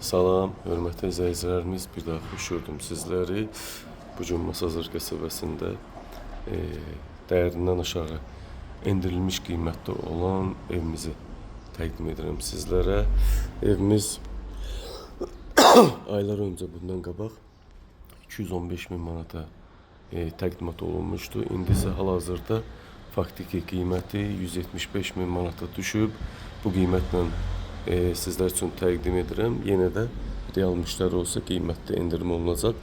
Salam, hörmətli izləyicilərimiz, bir daha xoş gördüm sizləri. Bu gün Masazır qəsəbəsində dəyərindən aşağı endirilmiş qiymətdə olan evimizi təqdim edirəm sizlərə. Evimiz aylar öncə bundan qabaq 215 min manata təqdimat olunmuşdu. İndi isə hal-hazırda faktiki qiyməti 175 min manata düşüb. Bu qiymətlə sizlər üçün təqdim edirəm. Yenə də real müştəri olsa qiymətdə endirim olunacaq.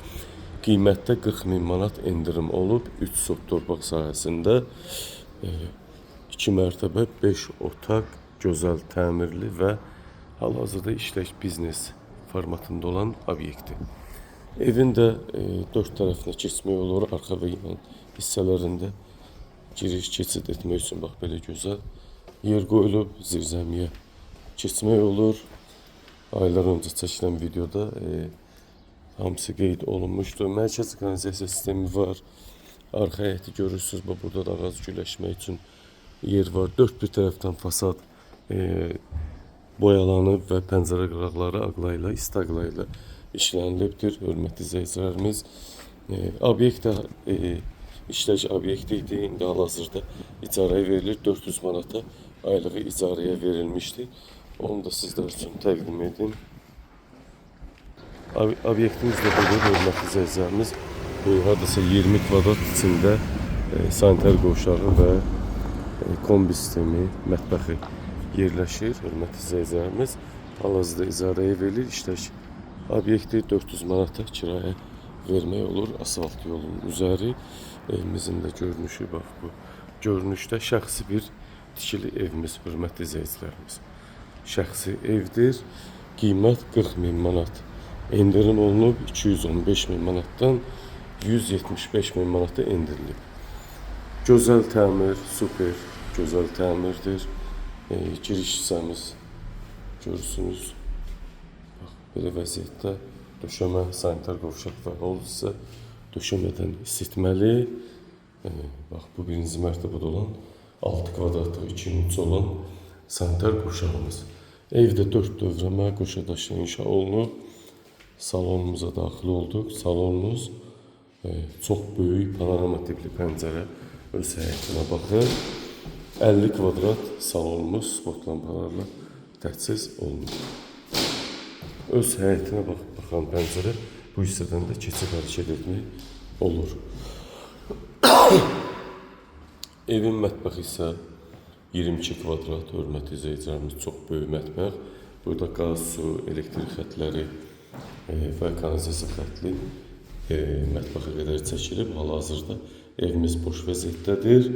Qiymətdə 40 min manat endirim olub 3 sot torpaq sahəsində 2 mərtəbə 5 otaq, gözəl təmirli və hal-hazırda işlək biznes formatında olan obyekti. Evin də dörd tərəfinə keçmək olur. Arxa və yan hissələrində giriş, keçid etmək üçün bax belə gözəl yer qoyulub. Zirzəmiyə keçmək olur. Aylar öncə çəkilən videoda hamısı qeyd olunmuşdu. Mərkəzi kanalizasiya sistemi var. Arxa həyəti görürsünüz. Bax burada da ağac güləşmək üçün yer var. Dörd bir tərəfdən fasad boyalanıb və pəncərə qıraqları aqla ilə, isti aqla ilə işlənilibdir. Hörmətli izləyicilərimiz, obyekt də işlək obyekti idi. İndi hal-hazırda icarəyə verilir. 400 manata aylığı icarəyə verilmişdi. Onu da sizlər üçün təqdim edim. Obyektimiz də budur, hörmətli izləyicilərimiz. Hardasa 20 kvadrat içində sanitar qovşağı və kombi sistemi, mətbəxi yerləşir. Hörmətli izləyicilərimiz, hal-hazırda icarəyə verilir. İşlək obyekti 400 manata kirayə vermək olur. Asfalt yolunun üzəri. Evimizin də görünüşü bax bu görünüşdə şəxsi bir tikili evimiz, hörmətli izləyicilərimiz. Şəxsi evdir. Qiymət 40 min manat. Endirim olunub 215 min manatdan 175 min manata endirilib. Gözəl təmir, super gözəl təmirdir. Giriş hissəmiz görürsünüz. Bax, belə vəziyyətdə döşəmə, sanitar qovşaq və hol hissə döşəmədən isitməli. Bax, bu birinci mərtəbədə olan 6 kvadratlıq 2-3 olan sanitar qovşağımız. Evdə 4 dövrəmə qoşa daşla inşa olunub. Salonumuza daxil olduq. Salonumuz çox böyük panorama tipli pəncərə öz həyətinə baxır. 50 kvadrat salonumuz spot lampalarla təchiz olunub. Öz həyətinə baxan pəncərə bu hissədən də keçib hərəkət etmək olur. Evin mətbəxi isə 22 kvadrat, hörmətli izləyicilərimiz, çox böyük mətbəx. Burada qaz, su, elektrik xətləri və kanalizasiya xətli mətbəxə qədər çəkilib. Hal-hazırda evimiz boş vəziyyətdədir.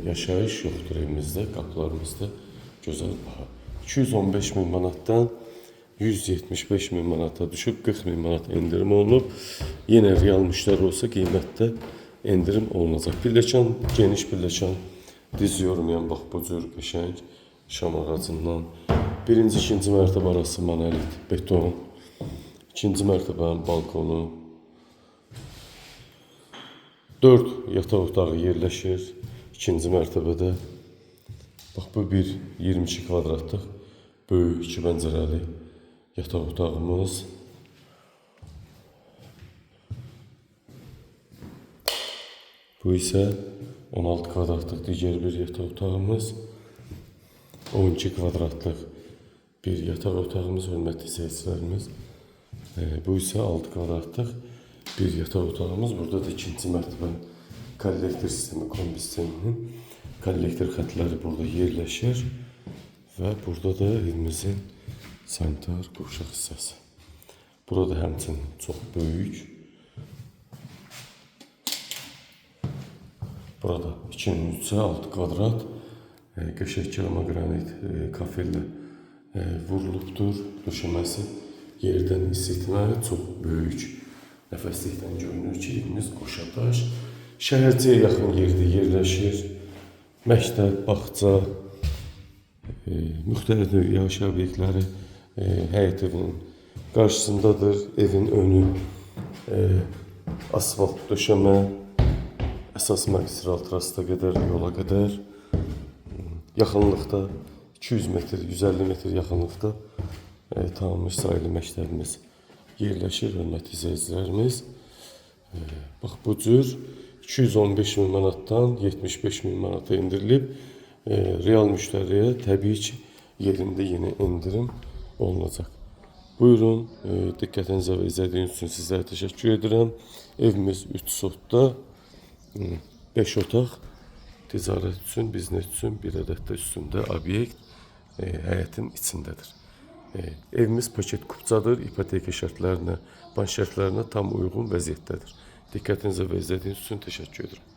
Yaşayış yoxdur evimizdə, qapılarımızda gözəl baha. 215 min manatdan 175 min manata düşüb, 40 min manat endirim olunub. Yenə real müştəri olsa qiymətdə endirim olunacaq. Pilləkan, geniş pilləkan, diz yormayan bax bu cür qəşəng şam ağacından. Birinci, ikinci mərtəbə arası monolit beton. İkinci mərtəbənin balkonu. 4 yataq otağı yerləşir ikinci mərtəbədə. Bax bu bir 22 kvadratlıq böyük iki pəncərəli yataq otağımız. Bu isə 16 kvadratlıq digər bir yataq otağımız. 12 kvadratlıq bir yataq otağımız, hörmətli izləyicilərimiz. Bu isə 6 kvadratlıq bir yataq otağımız. Burada da ikinci mərtəbənin kollektor sistemi, kombi sisteminin kollektor xətləri burada yerləşir. Və burada da evimizin sanitar qovşaq hissəsi. Burada həmçinin çox böyük. Burada 2-3-ə 6 kvadrat qəşəng keramogranit kafellə vurulubdur. Döşəməsi yerdən isitmə çox böyük. Nəfəslikdən görünür ki, evimiz qoşadaş. Şəhərciyə yaxın yerdə yerləşir. Məktəb, bağça, müxtəlif növ yaşayış obyektləri həyət evinin qarşısındadır. Evin önü asfalt döşəmə, əsas magistral trasta qədər, yola qədər yaxınlıqda 200 metr, 150 metr yaxınlıqda Tanınmış sayılı məktəbimiz yerləşir, hörmətli izləyicilərimiz. Bax bu cür 215 min manatdan 75 min manata endirilib. Real müştəriyə təbii ki, yerində yenə endirim olunacaq. Buyurun, diqqətinizə və izlədiyiniz üçün sizlərə təşəkkür edirəm. Evimiz 3 sotda, 5 otaq, ticarət üçün, biznes üçün bir ədəd də üstündə obyekt həyətin içindədir. Evimiz paket kupçadır, ipoteka şərtlərinə, bank şərtlərinə tam uyğun vəziyyətdədir. Diqqətinizə və izlədiyiniz üçün təşəkkür edirəm.